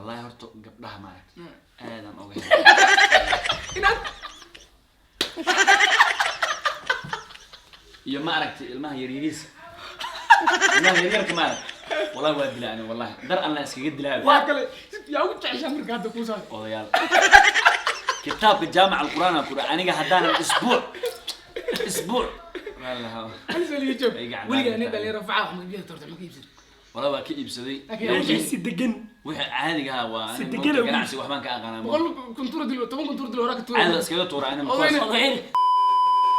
Wallahi horta gabdhaha maaragta aadaan oga Inaad iyo ma aragtay ilmaha yaryariisa, ilmaha yaryarka ma aragtay, wallahi waa dilaa ani, wallahi dar alla iskaga dilaa. Waa kale yaa ugu jeceshaa marka hadda kuu saar? Odayaal, kitaabka jaamac alqur'aan ku aniga haddaanan isbuuc isbuuc wallahi. Hal su'aal iga joog. Ay gacan Weligaa nin taagtaa. dhalinyaro facaa wax ma biyaha torta ma ka iibsan? Wallahi waa ka iibsaday. Laakiin laakiin si degan. Wixii caadiga ahaa waa Si aniga degan moogta ugu ganacsi waxbaan ka aqaanaa. 100 kuntuur dil, 10 kuntuur dil horaa ka caadi tuura. iskaga tuura aniga. Odayna- Odayna.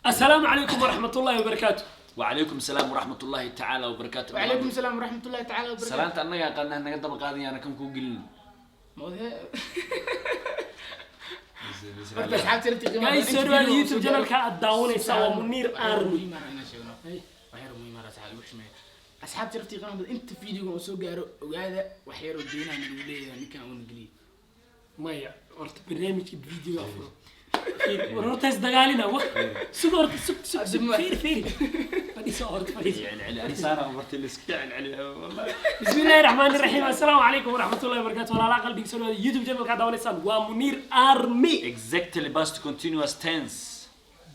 Assalaamu calaykum waraxmatullaahi wabarakaatu. وعليكم السلام ورحمة الله تعالى وبركاته. وعليكم السلام ورحمة الله تعالى وبركاته. Salaanta annaga aqaanaa, naga daba qaadayaana kan kuu gelin. Ma odaya horta asxaabta laftii qiimaha Guys, badan, soo inta dhawaada video YouTube soo channelka aad daawanaysaa waa Muniir wax yar Army. muhiim ah inaan sheegno. Wax yar muhiim ah asxaab igu xushmeeya. Asxaabta laftii qiimaha badan, inta videoga uu soo gaaro, ogaada wax yar oo deynaha nagu leeyahay ninkan uuna geliyay. Maya, horta barnaamijka video afuro. War horta is dagaalina wa sug, horta sug sug sug, fiiri fiiri, fadhiiso horta, fadhiiso. يعني سارة مرتي اللي celceliya والله. بسم الله الرحمن الرحيم، السلام عليكم ورحمة الله وبركاته. Walaalaha qalbiga, soo dhawaada YouTube channelka aad daawanaysaan waa Muniir Army. Exactly, past continuous tense.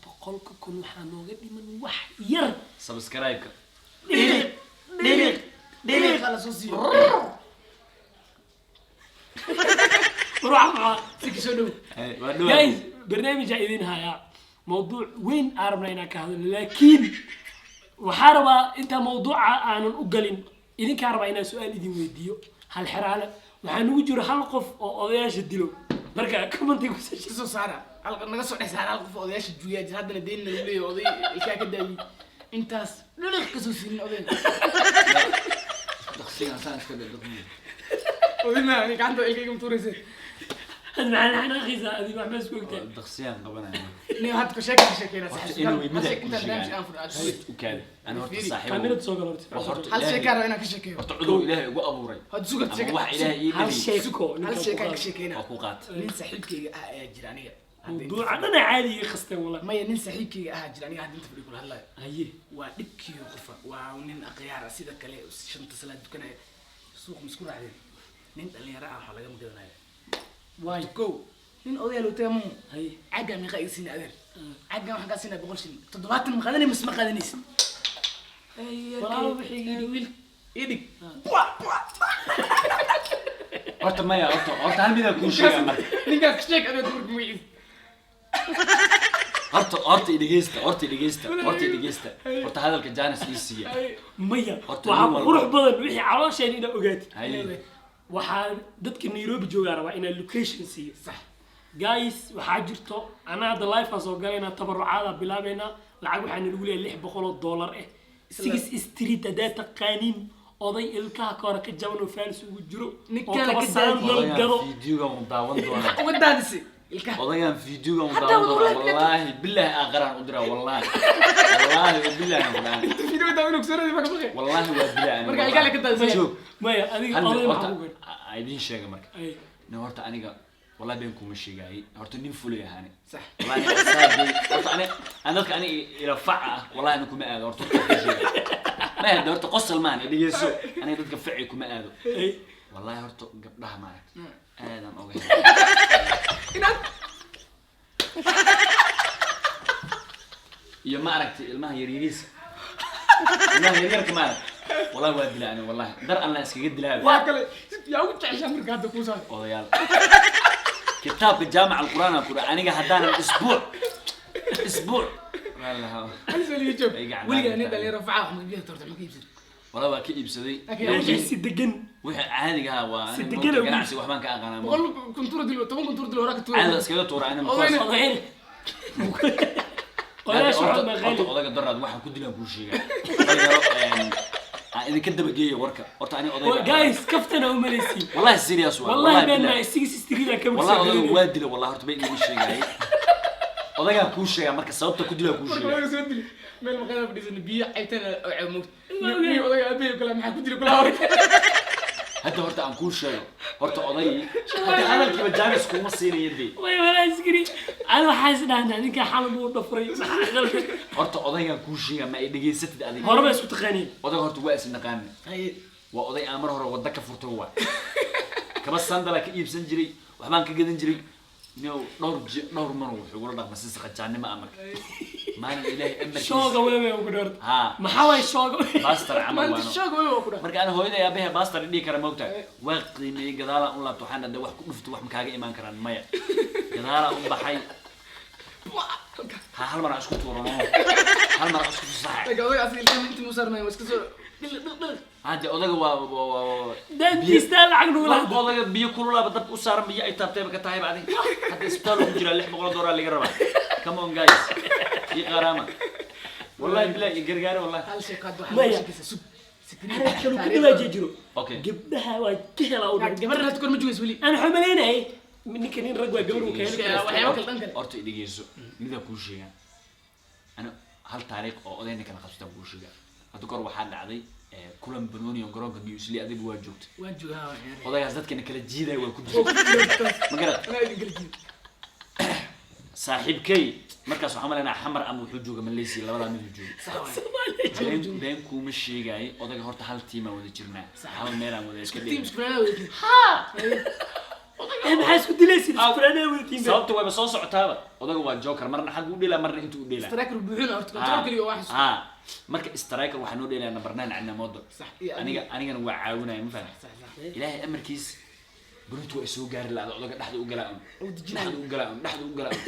100,000 waxaa nooga dhiman wax yar. Subscribe-ka. Dhiliq dhiliq dhiliq. Kala soo siiyo. War waxa maxaa? Si ka soo dhow. Waa dhow. Guys, barnaamijaa idin hayaa, mawduuc weyn aan rabnaa inaan ka hadalno, laakiin waxaa rabaa intaa mawduuca aanan u galin idinkaa rabaa inaan su-aal idin weydiiyo. Hal xeraale waxaa nugu jiro hal qof oo odayaasha dilo, marka commentiga kusoo Ka soo saara naga soo dhex saara hal qof oo odayaasha juuyaa jira, haddana deyn nagu leeyahay, oday ilkaa ka daayay, intaas dhiliq ka soo siinin odayga. Daqsigan saan iska dhig. Oday ma ani gacanta ilkayga ma tuuraysa. Had maxaa xanaaqaysaa adiga? Waxba isku ogtahay. Daqsiyan qabanaya. Nin hadda ka sheeka ka sheekeyna. Horta inuu mid ay ku intaan barnaamij sheegaan. aan furo aad sugid. U kaadi ana horta saaxiib. Kaamirada soo galo horta. Wax horta Hal Ilaahay- sheekaan rabaa inaan ka sheekeeyo. Horta cudur ilaahay ugu abuuray Hadda sugad ama sheeka. wax ilaahay ii Hal dhaliyay. sheeko. Hal sheekaan ka sheekeynaa. Waa ku qaata. Nin saaxiibkayga ah ayaa jira aniga. Hadda inta Mawduuca dhana caadi ii khasteen wallahi. Maya, nin saaxiibkayga ahaa jira aniga, hadda inta fadhiyo kula hadlayo. Haye. Waa dhibkii qofa, waa nin akhyaar ah, sida kale shanta salaad tukanaya, suuq ma isku raacdeen, nin dhalinyaro ah waxaa lagama gadanaya. Waay. Kow nin odayaal uu taga mahu. Haye. Caggaa meeqa iga siina adeer? Caggan waxaan kaa siinaa 100 shilin, 70 ma qaadanay mise ma qaadanaysid? Walaalo wixii yidhi. Wiil ii dhig. Horta maya, horta hal midaan kuu sheegaa marka. Ninkaas ka sheeg adeer marka magaciisa. Horta i dhegeysta, horta i dhegeysta, horta i dhegeysta, horta hadalka janis ii siiya. Maya, Horta waxaa nin walba- qurux badan wixii caloosheen inaad ogaatid. Haye. Waxaa dadka Nairobi joogaa rabaa inaan location siiyo. Sax. Guys, waxaa jirto anaa hadda live soo galaynaa, tabarucaada bilaabaynaa, lacag waxaa nalagu leeyahay $600 eh. Six Street haddaa taqaaniin, oday ilkaha ka hore ka jaban oo faalis ugu jiro oo Ninkaan kaba ka sandal Odagaan gado. Videogan uu daawan doonaa. Uga daadisay ilkaha. Odagaan videogan uu Hadda daawan doonaa. wallahi. Wallaahi billahi aakhiraan u diraa, wallaahi wallaahi billahi aan ku dhahan. Video daa inuu kusoo radi ma ka baqay. Wallaahi waa billahi ani. Marka ilkaha ka daadisay. Joog. Maya, adiga hal mid oday horta maxaa ku gaadhay? A idiin sheega marka. Ay. Nin horta aniga wallahi been kuma sheegaayay, horta nin fulay ahaani. Sax. Wallahi aniga asaagay horta ani aan dadka ani ila faca ah, wallahi ani kuma aado, horta horta ku sheegay ma hada, horta qosol maan i dhegeyso, aniga dadka faci kuma aado. Ay. Wallahi horta gabdhaha maaragta aadaan oga Inaad iyo ma aragtay ilmaha yaryariisa, ilmaha yaryarka ma aragtay, wallahi waa dilaa ani, wallahi dar alla iskaga dilaa. Waa kale yaa ugu jeceshaa marka hadda kuu saar? Odayaal, kitaabka jaamac alqur'aan ku aniga haddaanan isbuuc isbuuc wallahi. Hal su'aal iga joog. Ay gacan Weligaa nin taagtaa. dhalinyaro facaa wax ma biyaha torta ma ka iibsan? Wallahi waa ka iibsaday. Laakiin laakiin si degan. Wixii caadiga ahaa waa Si aniga degan moogta ugu- ganacsi waxbaan ka aqaanaa. 100 kuntuur dil, 10 kuntuur dil horaa ka tuura. Caadi iskaga tuura ani. Odayna- Odayna odayaasha horta waxaa horta maqaali. Odayga daraad waxaan ku dilaan kuu sheegaa, dhalinyaro aan idinka dabageeyo warka, horta ani odayga Guys, kaftana u malaysiin. Wallahi serious waa. Wallahi been billahi. ma Six Street aan ka wallahi odayga bogsan. waa dila, wallahi horta ba idinma sheegaayay, odagaan kuu sheegaa marka sababta ku dilaa kuu Marka sheegaa. odayga soo dili meel maqaayada fadhiisana, biyo cabtana oo cabo moogta. Nin odayga aabbahay kula maxaa ku dili kula hore. Hadda horta aan kuu sheego, horta oday hadda hadalkiiba jaanis kuuma siinaya dee. Way walaa iskiri ana waxaa is dhahnaa ninka xalab uu dhafray, maxaa qaldan? Horta odaygaan kuu sheegaa, ma ay dhegaysatid adiga? Horeba isku taqaaniin. Odayga horta waa is naqaana. Haye. Waa oday aan mar hore wadda ka furtay, waa Kaba sandala ka iibsan jiray, waxbaan ka gadan jiray. No, dhowr dhowr mar wuxuu igula dhaqmay si saqajaannimo ah. Marka maalin Ilaahay amarkiis Shooga wewe ugu dhorta. Ha. Maxaa waay shooga? Pastor camal Maanta waano. Shoog wey waa ku dhahay. Marka ana hooyaday aabahay pastor dhihi kara, moogtahay, waa qiimeeyey. Gadaalaan u laabto, waxaan dhahday wax ku dhufto, wax ma kaaga imaan karaan? Maya, gadaalaan u baxay. Ha, hal mar aan isku tuurano, hal mar aan isku tusaxay. Like odaga asiga ilkaha intii muu saarnay, waa iska soo dhil dhil dhil. Hadde odaga waa Dentista lacag nagu lahaa. Odaga biyo kululaaba dabka u saaran, biyo ay taabtayba ka tahayba. Adig hadda isbitaal ku jiraa, $600 laga rabaa. Come on guys, ii qaraama, wallahi bilahi ii gargaare, wallahi. Hal sheeko hadda waxaa Maya. lagu sheekaysaa, sug. Arag kalu ku dhawaajiya jiro. Okay. Gabdhaha waa ka helaa u dhan. Gabar hadda kor ma joogayso weli. Aan waxaan malaynayay ninka nin rag waa gabar uu ka heli karaa. Waxyaabo kale, dhan kale. Horta dhegeyso, midaa kuu sheegaa. Ana hal taariikh oo odayna kala qabsataan kuu sheegaa. Hadda kor waxaa dhacday kulan banooni oo garoonka New Zealand, adiga waa joogta. Waan joogaa, waan ciyaaraya. Odaygaas dadkana kala jiidaya waa ku jira, ma garat? Anaa idin kala jiido. Saaxiibkay markaas waxaan malaynaa Xamar ama wuxuu jooga Malaysia, labadaa miduu jooga. Sax waay. Been been kuuma sheegaayo. Odayga horta hal team aan wada jirnaa, hal meelaan wada iska Team dhigay. Isku fanaanada wada jiido. Eh, maxaa isku dilaysid? Isku fanaanada wada tiimba. Sababta wayba soo socotaaba. Odaga waa joker, marna xag u dheelaa, marna intuu u dheelaa. Striker buuxina horta, control kaliya waa xasuus. Ha, marka striker waxaa noo dheelaya number 9 Cadnaan Moodo. Sax, iyo aniga anigana waa caawinaya, ma fahmi? Sax sax. Ilaahay amarkiis bununtu waa soo gaari la'da. Odaga dhexda u galaa un, Uu dejinayo. dhexda u galaa un, dhexda u galaa un.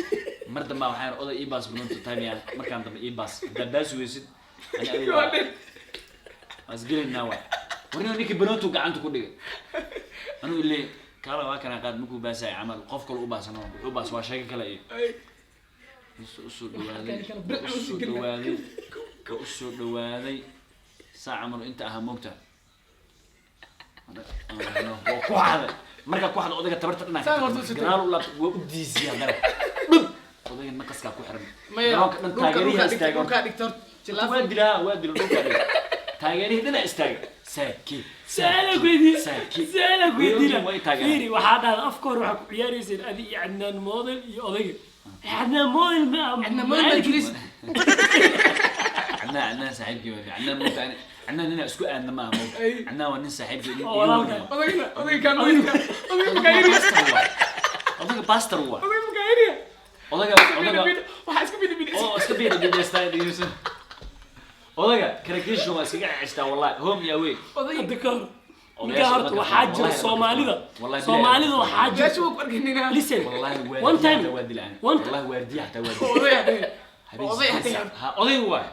Mar dambe waxaan oday ii baas bununtu time, markaan dambe ii baas, haddaa baas weysid ani adiga Waa dheer. Waa isgelaynaa. Waa warnimo ninkii bununtu gacanta ku dhigay, anuu ile kaala waa kana qaad. Markuu baasay camal qof kale u baasano, wuxuu baas waa sheeko kale iyo Ay. usoo dhawaaday, Bir usoo dhawaaday, waa usoo dhawaaday saa camal inta ahaa, moogta, waa ku xaday. Markaa ku xaday odayga tabarta dhinaca Saan horta u sitay. Gadaal u laabtay, waa u diisiyay haddana dhub. Odayga naqaskaa ku xiran. Maya, garoonka dhan dhulka taageerihii dhulka dhigta, istaagay. dhulka dhigta horta. Jilaaf. Waa dilaa, waa dila, dhulkaa dhigay, taageerihii dhinac istaagay, saaki. Su-aala ku weydiiye. Saaki. Su-aala ku weydiina. Way taageeraan. Fiiri, waxaa dhahda afka hore waxaa ku ciyaarayseen adi iyo Cadnaan Model iyo odayga. Cadnaan Model ma Cadnaan Model baa jiris. Cadnaan, Cadnaan saaxiibkii waa. Cadnaan moogta, Cadnaan inaa isku aadna maaha, moogta. Ay. Cadnaan waa nin saaxiibkii nin Oo walaalka. Odayga odayga kaan weynka. Odayga makaayiriya. Pastor waa odaga, pastor waa. Odayga makaayiriya. Odaga odaga Waxaa iska bini bini. Oo iska biira biirstaa dhegeyso. Odaga karakiishu waa iskaga ceshtaa, wallahi, home iyo away. Odayga. Hadda ka hor Odayaasha ninkaa horta ma waxaa kartaa. jira Wallahi ma Soomaalida. kartaa. Wallahi Soomaalida bilahi. waxaa jira. Meesha waa ku arkaynina. Listen. Wallahi One time. waardiya xataa waa dilaan. One Wallahi waardiya xataa waa dilaan. Oday hadee. Habeen Oday 8 hadee. saac. Ha, oday waay.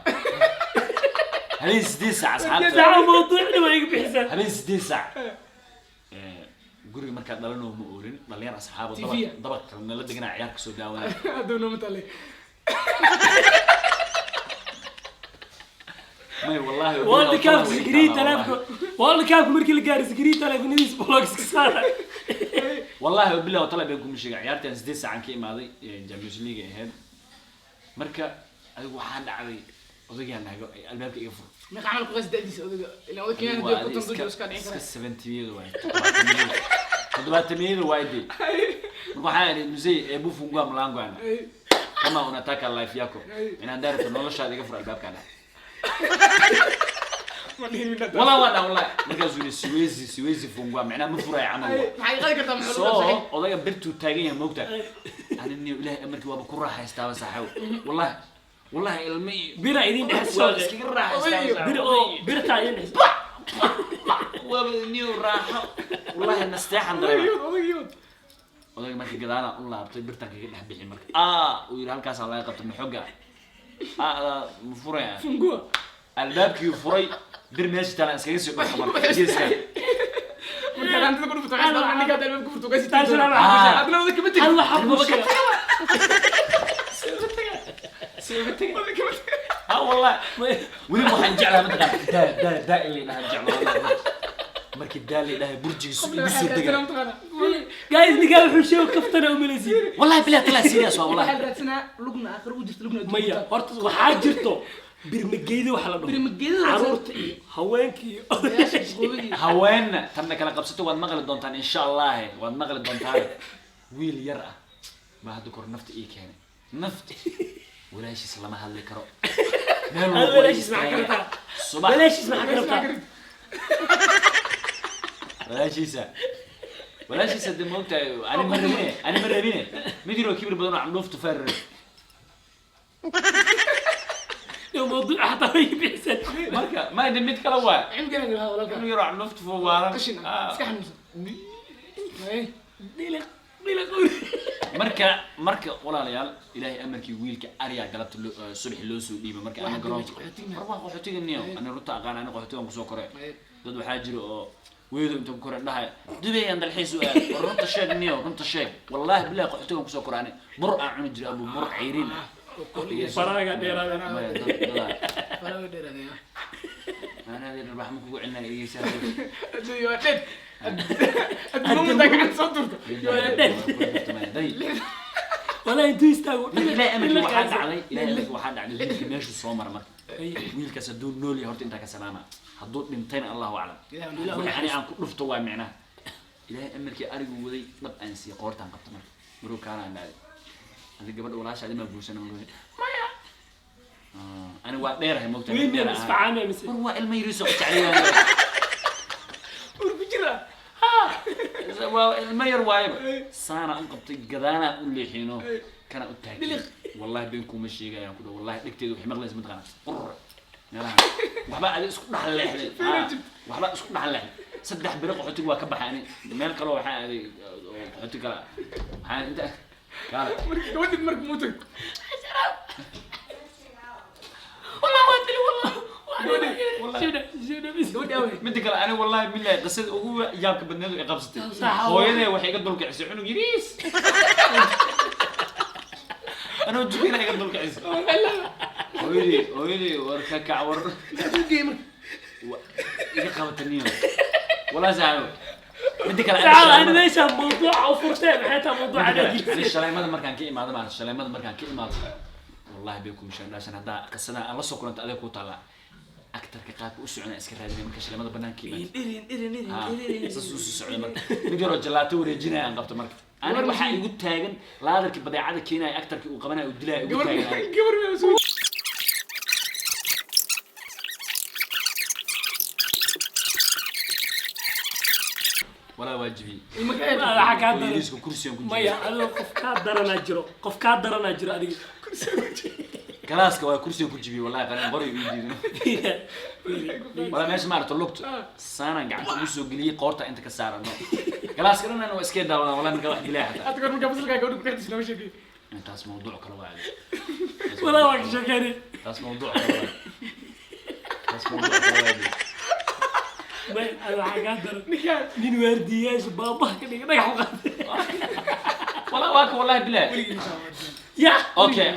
Habeen 8 saac asxaabta. Daca mawduucna waa iga bixisaan. Habeen 8 saac. Guriga markaa dhalanoo ma oolin dhalinyar asxaabo TV. Dabaq dabaq kale nala deganaa ciyaar kasoo daawanaya. Hadduu nooma tale. May, wallahi. World Cup Zikri taleefka, World Cup markii la gaaray Zikri taleefanadiis block iska saara. Wallahi billahi wa taala been kuma sheega. Ciyaartan 8 saacan ka imaaday, Champions League ay ahayd. Marka adigu waxaa dhacday odaygaa naago albaabka iga fur. Meeqa camal ku qays da'diisa odayga? Ilaan oday Kenyan Waa haddii adi konton iska dujo iska dhicin iska karaa. 70-yada waay, 70-yada waay dee. Marka waxaa idhi mzee, hebu fungua mlango ana Ay. kama unataka life yako inaan daarto noloshaada, iga fur albaabka dhah. Ma dhihin midna taas. Walaa waa dhah, wallahi. Markaasuu yidhi siwezi, siwezi fungua, macnaha ma furaya camal Ay, waa. maxay qaadi kartaa, maxaa lagu Soo qabsaday? odayga birtuu taagan yahay, moogta, ani niyo Ilaahay amarkii waaba ku raaxaystaaba saaxiib, wallahi wallahi ilmo iyo Bira idin waa dhexsoo. iskaga raaxaystaa. Bir oo birtaa idin dhexsoo. Waaba niyo raaxo, wallahi, nasteexan dareema. Odayga odayga. Odayga marka gadaalaan u laabtay, birtaan kaga dhex bixi. Marka uu yidhi halkaasaa laga qabta maxoga ma furaya. Fungua. Albaabkii furay, bir meesha taalaan iskaga sii dhufta marka geeskan. Marka hantida ku dhufto, waxay isdhahaan ninka hadda albaabka furto, gaasi Taas tiri waa doona. Ah. Haddana oday kama tegin. Hal waxa buu sheegay. Oday kama tegin. Ha, wallahi, weli waxaan jeclahay mataqaan daa daa daa in la dhaha jeclo, wallahi. Markii daa la dhahay burjigiisu Qofna igu waxaa soo raadsanaa degay. mataqaanaa. Guys, ninkaa wuxuu sheego kaftana u malaysiin. Wallahi billahi talaa serious waa, wallahi. Waxaa la raadsanaa lugna aakhiro u jirta, lugna adduunka Maya, u taal. horta waxaa jirto birmageyda waxa la dhaho. Birmageyda raadsan. Caruurta iyo haweenka iyo Odayaasha shaqooyinka. Haweenna tanna kala qabsato waad maqli doontaan insha Allah, waad maqli doontaan. Wiil yar ah baa hadda kor nafta ii keenay, nafta walaashiis lama hadli karo meel Hal walba way walaashiis maxaa ka istaagay. rabtaa? Subax. Walaashiis maxaa ka rabtaa? Walaashiisa Walaashiisa dee moogtahay, ani ma rabine, ani ma rabine, mid yaroo kibir badan oo candhuuf tufaar rabe. Yo, mawduuca xataa way bixiseen. Marka ma de mid kale waay. Cimrigan ilaha walaalka. Cunug yaroo candhuuf tufo waalan. Qashin ah, iska xanuunsan. Ay. Dhiliq dhiliq. Marka walaalayaal, ilaahay amarkii, wiilka ariyaa galabta subaxi loo soo dhiibay. Marka ana Waxaa garoonka qaxootiga. War waa qaxootiga niyo, ani runta aqaan, ani qaxootigan kusoo koray. Ay. Dad waxaa jira oo weedo inta ku koray dhahay Dubayaan dalxiis u aad. War runta sheeg niyo, runta sheeg. Wallahi billahi qaxootigan kusoo koray, ani bur aan cuni jiray, abu bur cayriin ah. Faraaga dheeraada. Maya, dad dadaa. Faraga dheeraadaya. Anaa dharbaax ma kugu celinaya, dhegeysaa. Adduunyo waa dheer. Adduunyo intaa gacanta soo turto. Day. Walaa intuu istaago. Marka ilaahay amarkii waxaa dhacday, ilaahay amarkii waxaa dhacday, wiilka meeshuu soo mara. Marka wiilkaas hadduu nool yahay horta intaa ka salaama, hadduu dhintayna Allahu aclam. Ilaahu. Wixii ani aan ku dhufto waa micnaha ilaahay amarkii arigu waday dhab aan siiyey, qoortaan qabta. Marka maruu kaanaan dhacday, adi gabadha walaasha adi maa guursana? Maya, ani waa dheerahay moogtahay. Wiil dheer miya ahaan. Isfacaamaya mise? War waa ilmo yariiso jecliyaan. Ur ku jira. Waa ilmo yar waayaba, saana u qabtay, gadaanaa u leexino, kana u taagay. Wallahi been kuma sheegayaan ku dhaw, wallahi dhegteedu waxay maqlaysa mataqaana qurr meelaha waxba adi isku dhex leexday. Waxba isku dhex leexday. 3 beri qaxootiga waa ka baxay. Ani meel kaloo waxaa aaday oo qaxooti kale ah. Waxaan inta kaale. Marka gabadhii marka muu tagto. Wallah waa dili, wallah. Shibna shibna bis. Gabadhii awey. Midda kale ani wallahi billahi qisada ugu yaabka badneed ay qabsatay, Sax. hooyadee waxay iga dulkicisay cunug yariis anoo jugina iga dulkicisay hooyadii. Hooyadii, war ka kac war. Maxaa kuu geeyey marka? Iga qabata niyo, walaa saaxibo. Midda kale ani Saca ani meesha mawduuca u furtee, maxay tahay mawduuca? Midda kale, ani Dhageysa. shaleemada markaan ka imaado, maarata, shaleemada markaan ka imaado, wallahi bay kumishaan dhaashan haddaa qisadan aan la soo kulanta adeeg ku taallaa aktarka qaabka u soconaa iska raadinay marka shaleemada banaanka imaado. Dhirin dhirin dhirin Ha, dhirin. saas u sii socday. Marka mid yaroo jalaato wareejinaya aan qabto. Marka aniga waxaa igu taagan laadarkii badeecada keenaya, aktarkii uu qabanaya uu dilaya igu Gabar taagan. gabar meel soo. Walaa waajibiyey. Ilma ka eeg. Waxaa kaa daran. Yariiska kursigan ku Maya, jira. adigo qof kaa daranaa jiro, qof kaa daranaa jiro adiga. Galaaska waa kursigan ku jibiyey, wallahi qalin qori ii diido. Walaa meesha maarata lugta saanaan gacanta ugu soo geliyey, qoorta inta ka saarano, galaaska dhan waa iska daawadaan wallahi markaa wax dilaya xataa. Hadda goor markaa fasalkaa gabadha ku dhexdiisa nooga sheekay. Taas mawduuc kale waa. Walaa waa ka sheekeynay. Taas mawduuc kale waa, taas mawduuc kale waa. Maya, adiga waxaa kaa daran Ninkaan. nin waardiyayaasha baabaha ka dhigay, dhagax u qaatay. Walaa waa ka wallahi bilaah. Weligii insha Allah. Ya. Okay,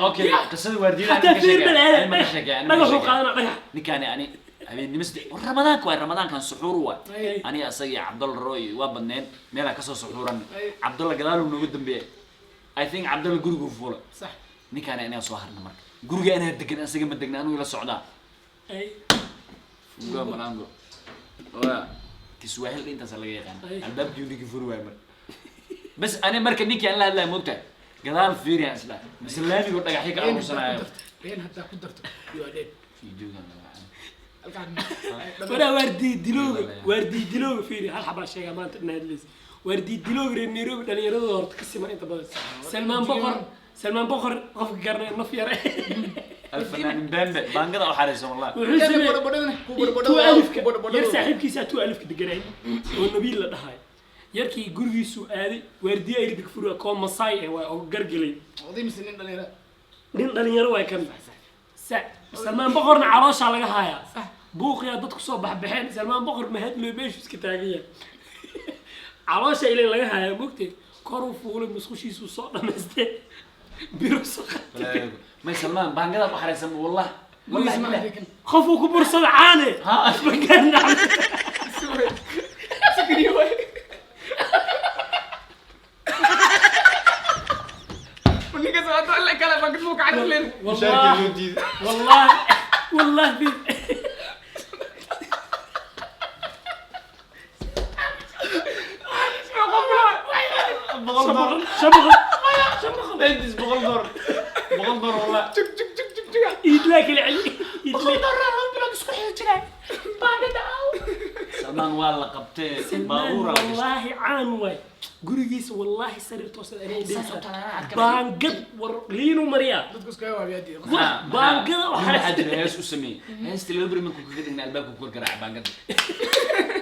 qisada waardiyada xataa ani ma ka fiir sheekay, bal. ani ma ka sheekay, ani ma ka Dhagaxuu sheekay. qaadana dhagax. Ninkaani ani habeennimo saddex, war ramadaanka waay, ramadaankan suxuur waay. Ay. Aniga asaga iyo Cabdalla Roy waa badneen meelaa kasoo suxuuran. Ay. Cabdalla gadaaluu nooga dambeeyay. I think Cabdalla guriguu fuula. Sax. Ninkaani aniga soo harna. Marka guriga anaa degan, asaga ma degna, anuu ila socdaa. Ay. Fungua mlango oya, Kiswahili intaas laga yaqaan. Ay. Albaabkii ninkii furi waay. Marka bas ani marka ninkii aan la hadlayo moogtahay gadaal fiiriyan isla mise laamigo dhagaxyo ka Been haddaa ku aruursanayo. darto. Been haddaa ku darto. You are dead. Fiidiyowgan laga Halkaan. Walaa waardiye dilooga, waardiye dilooga, fiiri, hal xabaa sheegaa maanta dhan hadlaysa. Waardiye dilooga reer Nairobi dhalinyaradooda horta ka siman inta badan. Salmaan Boqor, Salmaan Boqor, qofka garanaya, naf yare. Alfanaan Mbembe baangada u xaraysan wallahi. Wuxuu sameeyey Bodhodana, ku bodhodana, tuu alifka ku bodhodana. Yar saaxiibkiisa tuu alifka deganay oo Nabiil la dhahay, yarkii gurigiisuu aaday, waardiye ay dig furi koo Masaai eh waay oo gargelay. Oday mise nin dhalinyaro? Nin dhalinyaro waay kan. Salmaan Boqorna calooshaa laga hayaa, buuqyaa dad kusoo baxbaxeen. Salmaan Boqor mahadloo, meeshuu iska taagan yahay, caloosha ilan laga hayaa mogtay, koruu fuulay, musqushiisuu soo dhamaystay, biro soo qaatay. May Salmaan baangada u xaraysan wallahi, wallahi Gurigiisa ma billahi. adeegan. Qofuu ku bursada caane. Ha. Magaan. Sikriyo waay. Ninkaas waa doon kale baan muu ka cadleen. والله والله والله في $100. شبغل. Ladies, $100, $100 wallah. Jug jug jug jug jug. يدلاك العلي يدلاك. Salmaan waa la qabtee, baabuura la gashtay. والله عان واي. Gurigiisa wallaahi sariirta hoose anay Saas oo kale anaa arkay. Baangad war liinu mariyaa. Dadku iskaga waabiyaa. Baangada waxaa waxaa jira hees u sameeyey, heesta laba beri markuu kaga dhigna albaabka ku garaaca baangada,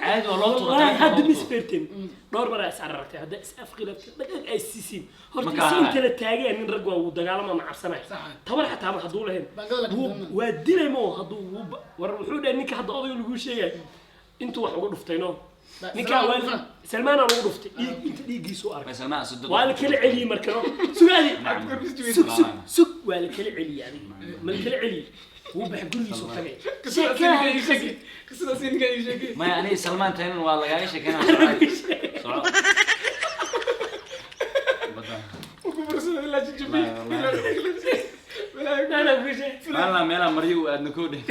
caadi waa loo tuura. Wallahi Taleefanka hadda loo mis tuura. feerteen dhowr mar is arartay, hadda is afqilabtay, dhaqaq ay siisiin horta. Ma kaa Isiin haray. kala taageen nin rag waa wuu dagaalama, ma cabsanayo. Sax. Tabar xataa ma hadduu lahayn. Baangada la kadamna. Waa dilay mo hadduu wuu war wuxuu dhahay ninka hadda odayga lagu sheegay intuu wax uga dhuftay no. Ninkaa Salmaan waa lagu dhufana? Salmaanaa lagu dhuftay, dhiig inta dhiiggiisu arkay. Ma Salmaan asad. Waa la kala celiyey marka no, sugaadi. Nacam. Sug, sug, sug, waa la kala celiyey. Adiga ma la kala celiyey? Wuu baxay, gurigiisu tagay. Qisadaas ninkan ii sheegay. Maya, aniga Salmaan taynan waa lagaaga sheekeynaa. Soco. Badan. Ku fursada ilaa jijibi. Anaa ku sheegay. Maalin meelaa maryo uu aadna koo dheh.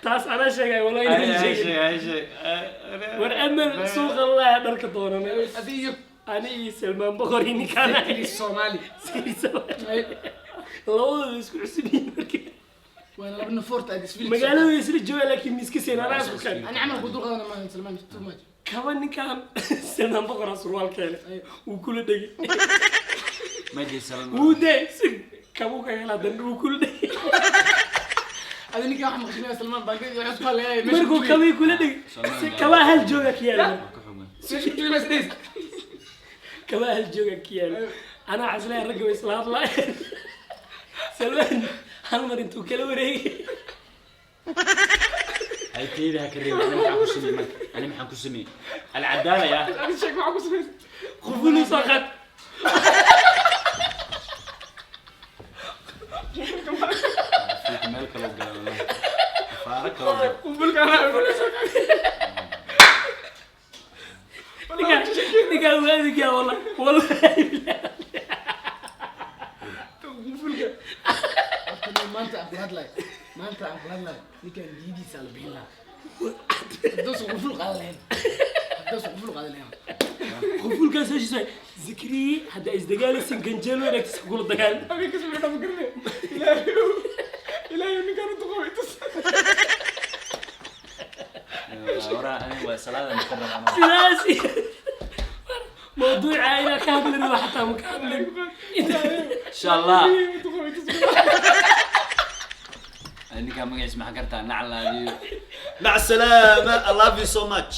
Taas anaa sheegay wallahi Ay, inaan ay, sheegay. sheeg, ay, sheeg. Ay, War amal suuqa laa dharka doonanay. Adiga. Ani iyo Salmaan Boqor iyo ninkaan. Soomaali. Labadooda isku cusub yihiin marka. Waana laba nafoorta aad isfili. Magaalada isla joogaa laakiin miska seen anaa isku kan. Ani camal ku dul qaadana maahan Salmaan too much. Kaba ninkaan Salmaan Boqor surwaal keene wuu kula dhegay. Ma jii Salmaan. Wuu day si kabuu ka helaa dan wuu kula dhegay. Adi ninkan wax maqashinaya Salmaan baangadi wax isku haleeyay meesha. Markuu kabii kula dhegay si kabaa hal jooga ka yaala. Waa ka xogan. Meesha ku jooga meesha. Kabaa hal jooga ka yaala, anaa caslaya ragga way isla hadlaayeen. Salmaan hal mar intuu kala wareegay. Ay, teyda ha ka reebin. Ani maxaan ku sameeyey marka? Ani maxaan ku sameeyey? Alcadaala yaa. Adi sheeg maxaa ku sameysay? Qufulu soo qaad. Fiiq meel kaloo gala wallahi. Afaaro kaloo gala. Qufulka anaa. Ninkaan ninkaan waa adigaa wallahi wallahi. Qufulka. Horta nin maanta aan kula hadlayo. Maanta aan kula hadlayo. Ninkan diidiisa la bixin lahaa. Haddausan quful qaadan lahayn. Haddausan quful qaadan lahayn. Qufulkaas heshiisa Zikriye hadda isdagaalaysin ganjeelo wanaagtiisa kula dagaal. Habeen kasoo dhama garne. Ilaahay. Ilaahay ninkan u duqoobay tus. Waraa, ani waa salaada ka rabaa. Sidaas mawduuca inaa ka hadlin waa xataa ma ka hadlin. Insha Allah. Ilaahay u duqoobay tus. Ninkaan magaciisa maxaa kartaa naclaadiyo. مع السلامة، I love you so much.